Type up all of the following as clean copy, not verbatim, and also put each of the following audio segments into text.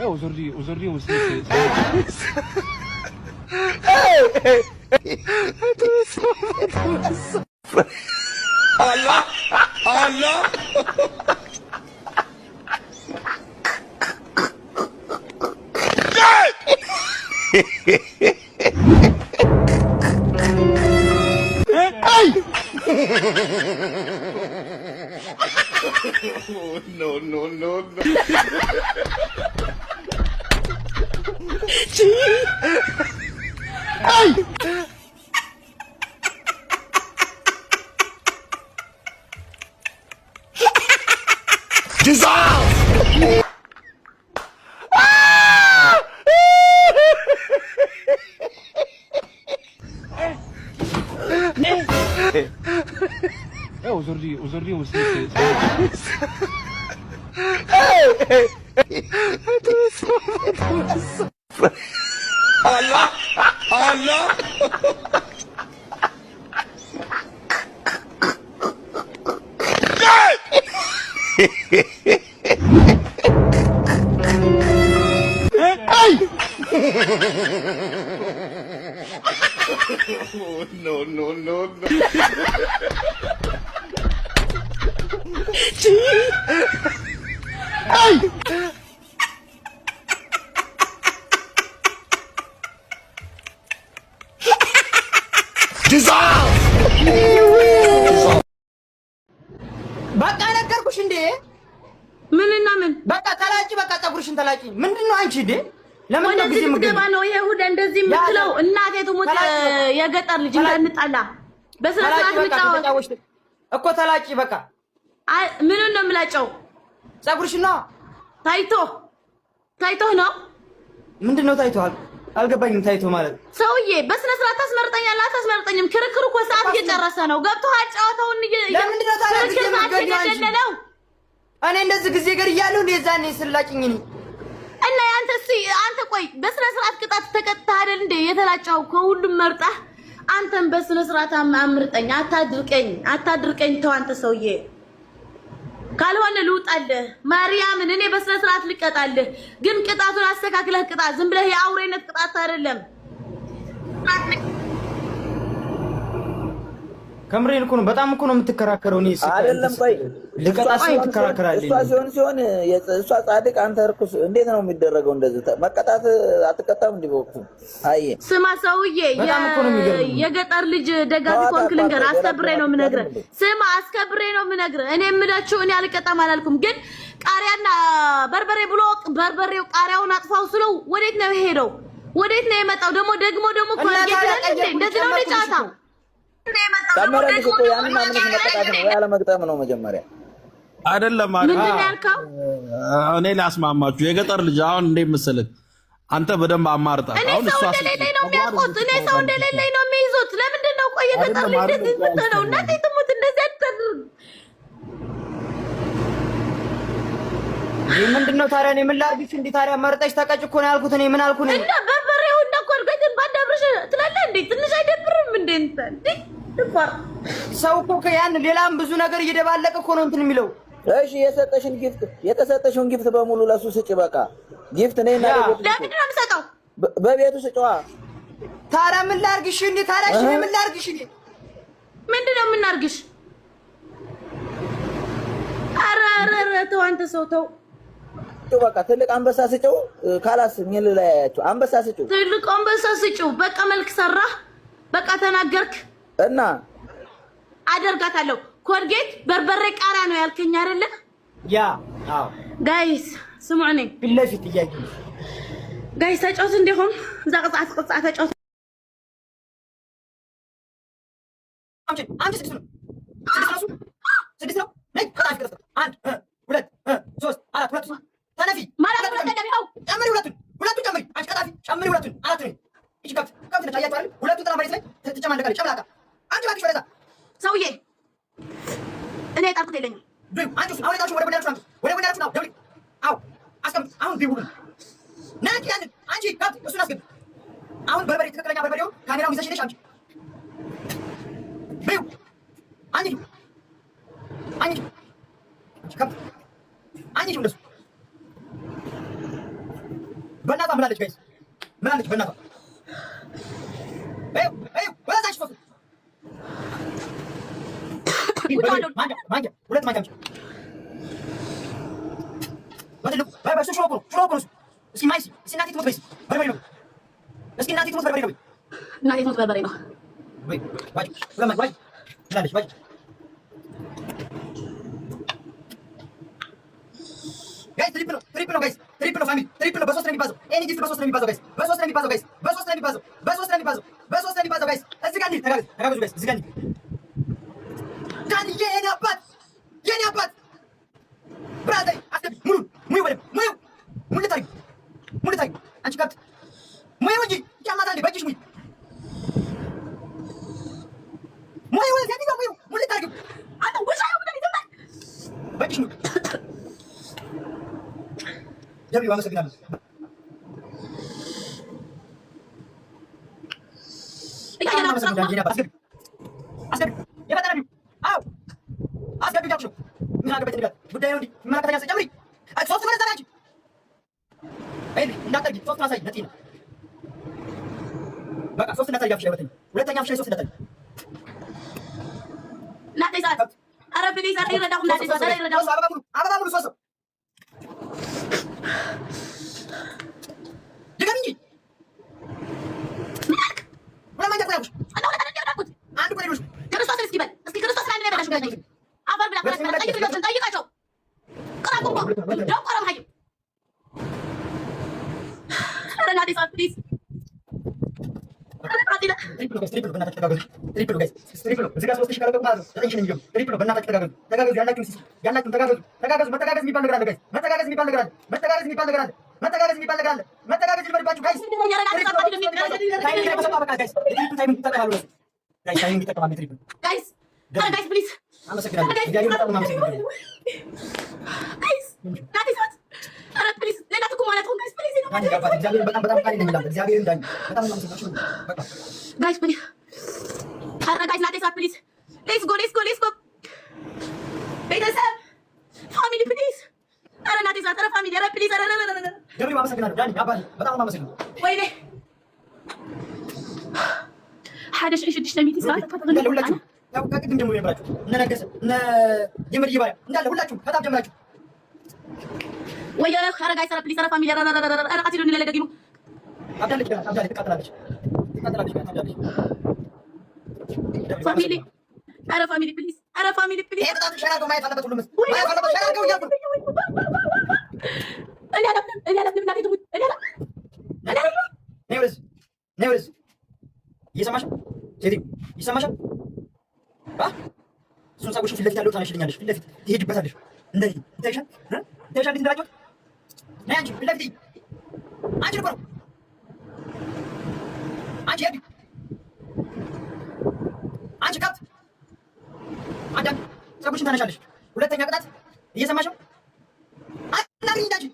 Aujourd'hui, aujourd'hui aussi, c'est. No, no, no, no. Aujourd'hui, aujourd'hui aussi, c'est. No, no, no, no. በቃ ነገርኩሽ እንዴ። ምንና ምን? በቃ ተላጭ፣ በቃ ፀጉርሽን ተላጭ። ምንድን ነው አንቺ እንዴ? ለምን ነው ጊዜ ልትገባ ነው? ይሄ ሁዳ እንደዚህ የምትለው እናቴ ትሙት፣ የገጠር ልጅ እንዳንጣላ በስነ ስርዓት እንጫወት እኮ። ተላጭ በቃ። አይ ምኑን ነው የምላጨው? ፀጉርሽን ነው። ታይቶ ታይቶህ ነው? ምንድን ነው ታይቶሃል? አልገባኝም። ታይቶ ማለት ሰውዬ በስነ ስርዓት ታስመርጠኛለህ አታስመርጠኝም? ክርክሩ እኮ ሰዓት እየጨረሰ ነው። ገብቶሃል? ጨዋታውን ለምንድን ነው ታዲያ ጊዜ ክርክር ሰዓት የምትገድይው አንቺ? እየገደለ ነው። እኔ እንደዚህ ጊዜ ገድያለሁ እንዴ? የዛኔ ስላጭኝ እኔ እና አንተ እስኪ አንተ ቆይ በስነ ስርዓት ቅጣት ተቀጥተህ አይደል እንዴ የተላጨው? ከሁሉም መርጣህ አንተን በስነ ስርዓት አምርጠኝ። አታድርቀኝ፣ አታድርቀኝ። ተው አንተ ሰውዬ፣ ካልሆነ ልውጣልህ። ማርያምን እኔ በስነ ስርዓት ልቀጣልህ፣ ግን ቅጣቱን አስተካክለህ ቅጣት። ዝም ብለህ የአውሬነት ቅጣት አይደለም። ከምሬን እኮ ነው። በጣም እኮ ነው የምትከራከረው። እኔ አይደለም ቆይ ልቀጣ እሷ ስል ሲሆን ትከራከራለህ። እሷ ሲሆን ሲሆን እሷ ጻድቅ አንተ ርኩስ እንዴት ነው የሚደረገው? እንደዚህ መቀጣት አትቀጣም? እንዲህ በወቅቱ አይ ስማ ሰውዬ፣ በጣም እኮ ነው የሚገርመው። የገጠር ልጅ ደጋፊ ኮንክ ልንገርህ፣ አስከብሬ ነው የምነግርህ። ስማ አስከብሬ ነው የምነግርህ። እኔ የምላችሁ እኔ አልቀጣም አላልኩም፣ ግን ቃሪያና በርበሬ ብሎ በርበሬው ቃሪያውን አጥፋው ስለው ወዴት ነው የሄደው? ወዴት ነው የመጣው? ደግሞ ደግሞ ደግሞ እና ኮልጌት ታዲያ ይላል እንዴ? ቀየርኩልሽ፣ እንደዚህ ነው እንደ ጨመርኩልሽ ጨዋታ እኮ። ጨመረልሽ እኮ ያንን አምነሽ መቀጣት ነው ወይ አለመግጠም ነው መጀመሪያ። አይደለም ምንድን ነው ያልከው? እኔ ላስማማችሁ። የገጠር ልጅ አሁን እንዴት መሰለህ፣ አንተ በደንብ አማርጣ። እኔ አሁን ሰው እሷ እንደሌለኝ ነው የሚያውቁት። እኔ ሰው እንደሌለኝ ነው የሚይዙት። ለምንድን ነው ቆይ የገጠር ልጅ እንደዚህ የምትሆነው? እናቴ ትሙት እንደዚህ አታድርግ። ይህ ምንድን ነው ታዲያ? እኔ ምን ላድርግሽ? እንዴ ታዲያ መርጠሽ ተቀጭ እኮ ነው ያልኩት። እኔ ምን አልኩ? እኔ እና በርበሬው እና ኮልጌትን ባዳብርሽ ትላለህ እንዴ? ትንሽ አይደብርም እንዴ? እንተ እንዴ ድፋር ሰው እኮ ከያን ሌላም ብዙ ነገር እየደባለቀ እኮ ነው እንትን የሚለው። እሺ የሰጠሽን gift የተሰጠሽውን gift በሙሉ ለሱ ስጭ። በቃ gift ነይና ያ። በቤቱ ስጪው። ለምንድን ነው የምሰጠው? በቤቱ ስጪዋ። ታዲያ ምን ላድርግሽ? እንዴ ታዲያ እሺ እኔ ምን ላድርግሽ? እኔ ምንድን ነው የምናርግሽ? ኧረ ኧረ ኧረ ተው አንተ ሰው ተው። በቃ ትልቅ አንበሳ ስጭው። خلاص ሚል ላይ ያያቸው አንበሳ ስጭው ትልቅ አንበሳ ስጪው። በቃ መልክ ሰራህ፣ በቃ ተናገርክ። እና አደርጋታለሁ። ኮልጌት በርበሬ ቃሪያ ነው ያልከኝ አይደለ? ያ አዎ፣ guys ስሙዕኒ ፊት ለፊት ጥያቄ guys ተጫወቱ እንዲኹም እዛ ቅፅዓት ቅፅዓት ተጫወቱ። አንቺ አንቺ ስድስት ነው፣ ስድስት ነው፣ እሱ ስድስት ነው። ነይ በጣም ይቅርታ። አንድ ሁለት ሶስት አራት ሁለት ተነፊ ማለት ሁለት ተነፊ አው ጨምሪ፣ ሁለቱን ሁለቱን ጨምሪ። አንቺ ቀጣፊ ጨምሪ ሁለቱን አራት ነኝ። እቺ ከብት ከብት ነች። አያችሁ አይደል? ሁለቱን ጥላ መሬት ላይ ትጨማለቃለች። ጨምላቃ አንቺ እባክሽ ወደዛ ሰውዬ እኔ የጣልኩት የለኝም። ዱይ አንቺ እሱን አሁን የጣልሽው ወደ ጎን ያልሽው አንቺ ወደ ጎን ያልሽው ነው። ደውሊ አው ቢው ሁሉን ናቂ ያንን አንቺ ከብት እሱን አስገቢ። አሁን በርበሬ ትክክለኛ በርበሬውን ካሜራውን ይዘሽ ሄደሽ አምጪ። ቢው አኝኪው አኝኪው አንቺ ከብት አኝኪው እንደሱ በእናቷ ምላለች guys ምላለች በእናቷ ይኸው ይኸው ወደታች ሶስቱ ማንኪያ ሁለት ማንኪያ አምጪ። በትልቁ በእሱ ሽሮ እኮ ነው ሽሮ እኮ ነው እሱ። እስኪ ማይሲ እስኪ እናቴ ትሙት በይ እስኪ በርበሬ ነው። እስኪ እናቴ ትሙት በርበሬ ነው። እናቴ ትሙት በርበሬ ነው። ወይ ዋጭ ሁለት ማንኪያ ዋጭ ምላለች ዋጭ guys triple ነው triple ነው guys triple ነው family triple ነው። በሶስት ነው የሚባዛው። Any gift በሶስት ነው የሚባዛው guys በሶስት ነው የሚባዛው guys በሶስት ነው የሚባዛው በሶስት ነው የሚባዛው በሶስት ነው የሚባዛው guys። እዚህ ጋር እንሂድ ተጋገዙ ተጋገዙ guys እዚህ ጋር እንሂድ። ዳንዬ የኔ አባት የኔ አባት brother አስገቢ ሙሉ ሙዩ በደምብ ሙዩ ሙሉ ታሪክ ሙሉ ታሪክ አንቺ ከብት ሙዩ እንጂ ጫማታ እንዴ በእጅሽ ሙይ ሙዩ ሴትዮ ሙዩ ሙሉ ታሪክ አንተ ውሻ ነው ብለህ ዝም በል። በእጅሽ ሙዩ። ደብሊው አመሰግናለሁ። እያየን ነው። አመሰግናለሁ የኔ አባት አስገቢ አስገቢ የፈጠነ ቢው አዎ አስገቢ እያልኩሽ ነው። ምን አገባኝ እንዲህ ጉዳዩ እንዲህ ይመለከተኛል። ጨምሪ ሶስት መነጽር አንቺ ይኸውልሽ እንዳትጠርጊ ሶስቱን አሳይ ነፂ ነው በቃ ሶስት እንዳታደርጊ አፍሽ ላይ ሁለተኛ ሁለተኛ አፍሽ ላይ ሶስት እንዳታደርጊ እናቴ ሰዓት ኧረ please ኧረ ይረዳሁ እናቴ ሰዓት ኧረ ይረዳሁ። ሶስት አበባ ሙሉ አበባ ሙሉ ሶስት ሰው ድገም እንጂ ምን አልክ? ሁለት ማንኪያ እኮ ነው ያልኩሽ። እና ሁለት አይደል ያልኩት? አንድ እኮ ነው ያልኩሽ። ክርስቶስን እስኪ በል እስኪ ክርስቶስን አንድ ነው የበላሽው። ጋር አፈር ብላ ብላ ጠይቅ፣ ልጆችን ጠይቃቸው። ቅራቁ እኮ ደንቆሮ መሀይም። ኧረ እናቴ ሰዓት please ኧረ እናቴ Triple ነው guys triple ነው በእናታችሁ ተጋገዙ። Triple ነው guys triple ነው። እዚህ ጋር 3000 ካለቀቁ ማለት ነው 9000 ነው የሚገቡ። Triple ነው በእናታችሁ ተጋገዙ። ተጋገዙ ያላችሁን ሲሲ ያላችሁን ተጋገዙ። ተጋገዙ መተጋገዝ የሚባል ነገር አለ guys። መተጋገዝ የሚባል ነገር አለ። መተጋገዝ የሚባል ነገር አለ። መተጋገዝ የሚባል ነገር አለ። መተጋገዝ ይልመድባችሁ guys። Timing ላይ በሰጡ አበቃ guys። የ triple timing ይጠቀማሉ እነሱ። Guys timing ይጠቀማሉ የ triple Guys ኧረ guys please አመሰግናለሁ። እግዚአብሔር በጣም ነው የማመሰግነው። Guys እናቴ ሰዓት ኧረ please ሌላ ትኩ ማለት ነው guys please ዳኒ አባቴ እግዚአብሔር በጣም በጣም ቃል ይለኛል። እግዚአብሔር ዳኒ በጣም ነው የማመሰግናችሁ። በቃ Guys please ኧረ guys እናቴ ሰዓት please let's go let's go let's go ቤተሰብ family please ኧረ እናቴ ሰዓት ኧረ family ኧረ please ኧረ ኧረ ኧረ ገብሬው አመሰግናለሁ። ዳኒ አባቴ በጣም ነው የማመሰግነው። ወይኔ 1600 ሰዓት እንዳለ ሁላችሁም ያው ከቅድም ጀምሮ የነበራችሁ እነ ነገሰ እነ የምር ይባያ እንዳለ ሁላችሁም ከታች ጀምራችሁ ወይ ኧረ guys ኧረ please ኧረ family ኧረ ኧረ ኧረ ኧረ ቀቲሉኒ ለለ ደጊሙ አብዳለች ገና አብዳለች፣ ትቃጠላለች ትቃጠላለች ገና አብዳለች። Family ኧረ family please ኧረ family please ይሄ ቅጣቱ share አድርገው ማየት አለበት። ሁሉም ህዝብ ማየት አለበት። Share አድርገው እያልኩ ነው። እኔ አላምንም እኔ አላምንም እናቴ ትሙት እኔ አላምንም እኔ አላምንም ነይ ወደዚህ ነይ ወደዚህ። እየሰማሽ ነው ሴትዮ? ይሰማሻል? አ እሱን ፀጉርሽን ፊት ለፊት ያለው ታነሽልኛለሽ። ፊት ለፊት ትሄጂበታለሽ። እንደዚህ ይታይሻል እ ይታይሻል እንዴት እንደላጨሁት። ነይ አንቺ ፊት ለፊት አንቺ እኮ ነው አንቺ ሄድ አንቺ ከብት አዳም ፀጉርሽን ታነሻለሽ። ሁለተኛ ቅጣት እየሰማሽ ነው? አናግሪኝ እንጂ አንቺ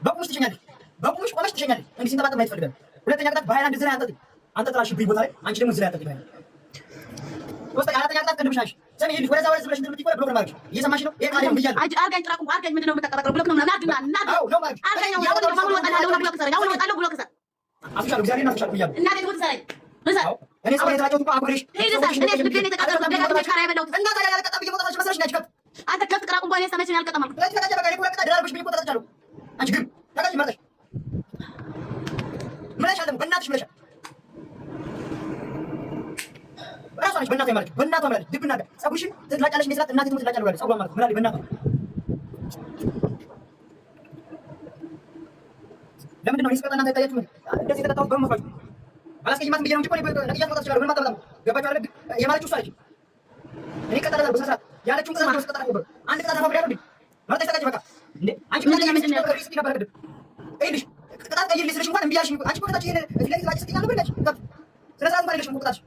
በቁምሽ ትሸኛለሽ። በቁምሽ ቆመሽ ትሸኛለሽ። እንዲህ ሲንጠባጠብ ማየት እፈልጋለሁ። ሁለተኛ ቅጣት በሃይላንድ እዚህ ላይ አንጠልጥይ። አንተ ጥላሽብኝ ቦታ ላይ አንቺ ደግሞ እዚህ ላይ አንጠልጥይ በሃይላንድ። ሶስተኛ አራተኛ ቅጣት ቅንድብሽን አንሺ። ስሚ ይኸውልሽ ወደዛ ወደዚህ ብለሽ እንትን የምትይ ከሆነ block ነው የማደርግሽ። እየሰማሽ ነው? ይሄ ቃሌን ብያለሁ። አጅ አርጋኝ ጥራቁ አርጋኝ ምንድን ነው የምታቀጣጥረው? Block ነው ምናምን አርግና እና አዎ ነው የማደርግሽ። አርጋኝ አሁን እወጣለሁ አሁን block ሰረኝ አሁን እወጣለሁ block ሰር አፍሻለሁ፣ እግዚአብሔርን አፍሻለሁ ብያለሁ። እናቴ ትሙት ሰረኝ እሰር አዎ እኔ ፀጉሬን የተላጨሁት እኮ አክብሬሽ ሂድ እሰር እኔ ልቤን የተቃጠልኩት ደጋግሜ ካራ የበላሁት እና ታዲያ ያልቀጣም ብዬ መውጣት መሰለሽ? አንቺ ከብት አንተ ከብት ቅራቁ እንኳን የሰመችን ያልቀጣም አልኩት። ስለዚህ ተቀጭ በቃ እኔ ሁለት ቅጣት ደራርበሽ ብዬ እኮ ተቀጥቻለሁ። አንቺ ግን ተቀጭ መርጠሽ ምለሻል ደግሞ በእናትሽ ምለሻል። እራሷ ነች በእናቷ የማለችው በእናቷ ምላለች። ድብና አድርጋ ፀጉርሽን ትላጫለሽ እንዴ ስላት እናቴ ትሙት ትላጫለሁ ብላለች። ፀጉሯን ማለት ነው ምላለች በእናቷ። ለምንድን ነው እኔ ስቀጣ እናንተ አይታያችሁም? እንደዚህ የተቀጣሁት በምን መስሏችሁ? አላስቀይማትም ብዬ ነው እንጂ እኮ እኔ ነቅያት መውጣት እችላለሁ። ምንም አታመጣም። ገባችሁ አይደል? የማለችው እሷ ነች። እኔ እቀጣለሁ በስነ ስርዓት ያለችውን ቅጣት ነው ስቀጣ ነበር። አንድ ቅጣት አፋፍሬ አይደል እንዴ? መርጠሽ ተቀጭ በቃ። እንዴ አንቺ ምንድን ነው ቅጣት ነበር ቅድም። ይኸውልሽ ቅጣት ቀይርልኝ ስልሽ እንኳን እምቢ አልሽኝ እኮ። አንቺ እኮ ቅጣትሽ ይሄን ፊት ለፊት ላጭ ስትይኝ አልነበር እንዴ? አንቺ ስነ ስርዓት እንኳን የለሽም እኮ ቅጣትሽ።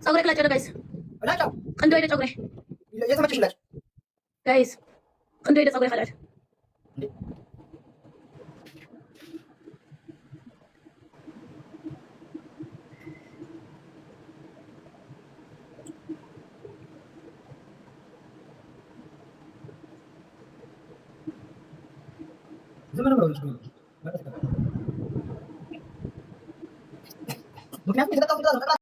ፀጉሬ ክላጭ ነው guys ላጫው ቅንዶ ሄደ ፀጉሬ የተመቸሽ ላጭ Guys ክንደይ ደ ፀጉሪ ካልዕል? ዝም ነው የምለው፣ ምክንያቱም የተቀጣሁት ቅጣት ነው።